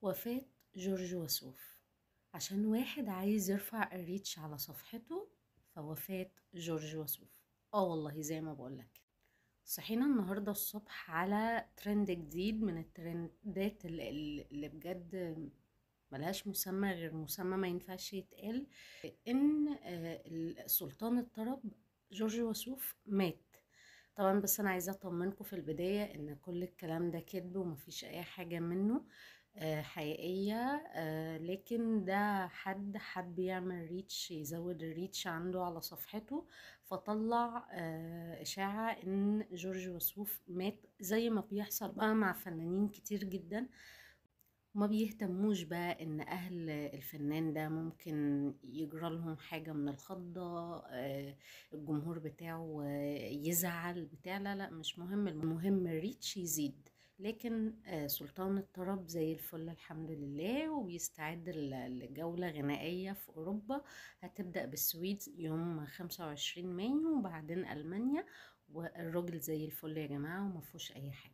وفاة جورج وسوف عشان واحد عايز يرفع ال reach على صفحته، فوفاة جورج وسوف. والله زي ما بقولك، صحينا النهاردة الصبح على ترند جديد من الترندات اللي بجد ملهاش مسمى غير مسمى ما ينفعش يتقال، ان سلطان الطرب جورج وسوف مات. طبعا بس انا عايزه اطمنكم في البداية ان كل الكلام ده كذب ومفيش اي حاجة منه حقيقية، لكن ده حد حب يعمل reach، يزود ال reach عنده على صفحته، فطلع اشاعة ان جورج وسوف مات، زي ما بيحصل بقى مع فنانين كتير جدا. ما بيهتموش بقى ان اهل الفنان ده ممكن يجرى لهم حاجة من الخضة، الجمهور بتاعه يزعل بتاع، لا لا مش مهم، المهم ال reach يزيد. لكن سلطان الطرب زي الفل الحمد لله، وبيستعد لجولة غنائية في أوروبا، هتبدأ بالسويد يوم 25 مايو وبعدين ألمانيا، والراجل زي الفل يا جماعة وما فيهوش أي حاجة.